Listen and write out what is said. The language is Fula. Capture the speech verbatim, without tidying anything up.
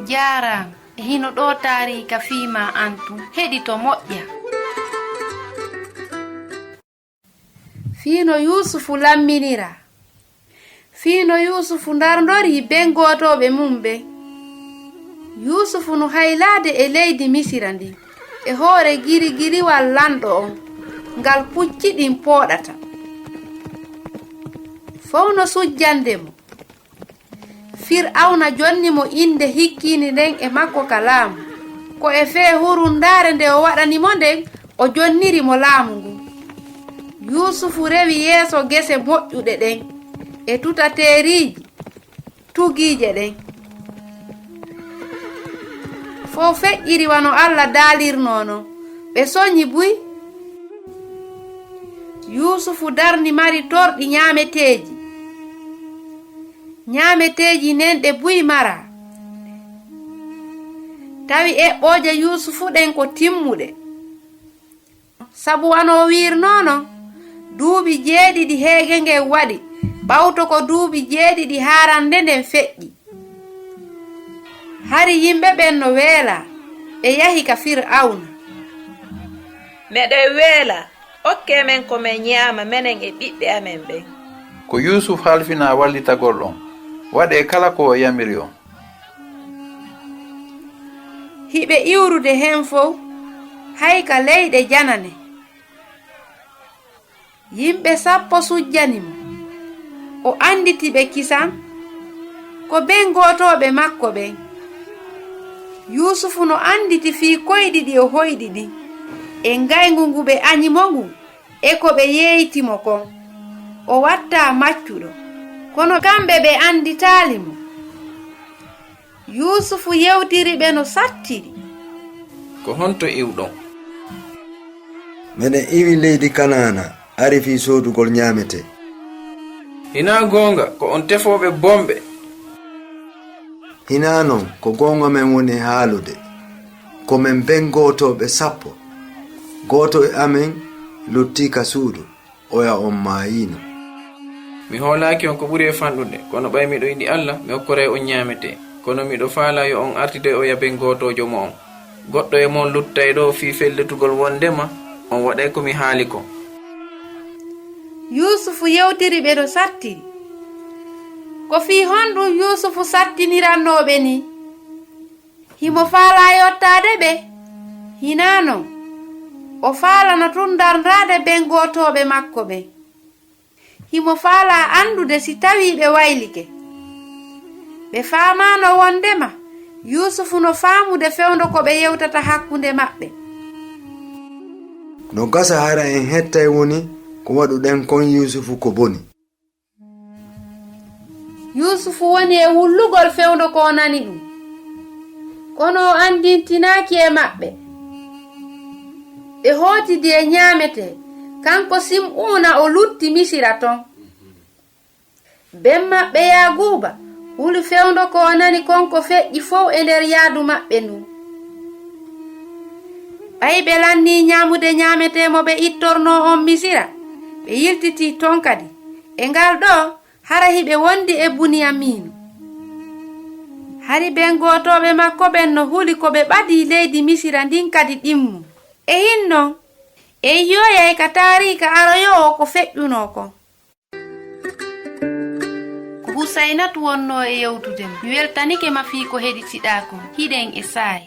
Jaaraama. E hino ɗoo taariika fii maa an tun. Heɗito moƴƴa. Fii no Yuusufu lamminiraa. Fii no Yuusufu ndarndorii bengotooɓe mun ɓen. Yuusufu no haylaade e leydi Misira ndin, e hoore girigiriwal lanɗo on, ngal pucci ɗin pooɗata. Fow no sujjande mo. Fir'awna jonni mo innde hikkiinde nden e makko ka laamu. Ko e fee hurundaare nde o waɗani mo nden, o jonniri mo laamu ngun. Yuusufu rewi yeeso gese moƴƴuɗe ɗen e tutateeriiji tugiije ɗen. Fow feƴƴiri wano Alla daalirnoo non. Ɓe soɲi buy. Yuusufu darni mari torɗi ɲaameteeji. Ɲaameteeji nenɗe buy maraa. Tawi eɓɓooje Yuusufu ɗen ko timmuɗe. Sabu wano o wi'irnoo non, duuɓi jeeɗiɗi heege ngen waɗi, ɓawto ko duuɓi jeeɗiɗi haarannde nden feƴƴi. Hari yimɓe ɓen no weelaa, ɓe yahi ka Fir'awna. Meɗen weelaa, okkee men ko men ɲaama, menen e ɓiɓɓe amen ɓen. Ko Yuusuf halfinaa wallitagol on. Waɗee kala ko o yamiri on. Hiɓe iwrude hen fow, hay ka leyɗe janane. Yimɓe sappo sujjani mo. O annditi ɓe kisan ko bengotooɓe makko ɓen. Yuusufu no annditi fii koyɗi ɗi o hoyɗi ɗin, e ngayngu ngu ɓe aɲi mo ngun, e ko ɓe yeeyti mo kon. O wattaa maccuɗo, kono kamɓe ɓe annditaali mo. Yuusufu yewtiri ɓe no sattiri. Ko honto iwɗon? Meɗen iwi leydi Kanaana, ari fii soodugol ɲaamete. Hinaa goonga, ko on tefooɓe bonɓe. Hinaa non, ko goonga men woni e haalude. Ko men bengotooɓe sappo. Gooto e amen luttii ka suudu. Oya on maayiino. Mi hoolaaki on ko ɓuri e fanɗude, kono ɓay miɗo yiɗi Alla, mi okkoray on ɲaametee. Kono miɗo faalaa yo on artitoy oya bengotoojo mo'on. Goɗɗo e mo'on luttay ɗoo fii fellitugol wonndema on waɗay ko mi haali kon. Yuusufu yewtiri ɓe no sattiri. Ko fii honɗun Yuusufu sattinirannoo ɓe nii? Himo faalaa yottaade ɓe? Hinaa non. O faalano tun darndaade bengotooɓe makko ɓen. Himo faalaa anndude si tawii ɓe waylike. Ɓe faamaano wonndema Yuusufu no faamude fewndo ko ɓe yewtata hakkunde maɓɓe. No gasa hara en hettay woni ko waɗuɗen kon Yuusufu ko boni. Yuusufu woni e wullugol fewndo ko o nani ɗun. Kono o anndintinaaki e maɓɓe. Ɓe hootidi e ɲaametee, kanko Sim'uuna o lutti Misira ton. Ben maɓɓe Yaaguuba huli fewndo ko o nani kon ko feƴƴi fow e nder yaadu maɓɓe ndun. Ɓay ɓe lannii ɲaamude ɲaametee mo ɓe ittornoo on Misira, ɓe yiltitii ton kadi. E ngal ɗoo, hara hiɓe wondi e Buniyamiinu. Hari bengotooɓe makko ɓen no huli ko ɓe ɓadii leydi Misira ndin kadi ɗimmu. E hinno, en yi'oyay ka taariika aroyoowo ko feƴƴunoo kon. Ko Husaynatu wonnoo e yewtude ma. Mi weltanike ma fii ko heɗitiɗaa kon. Hiɗen e saa'i.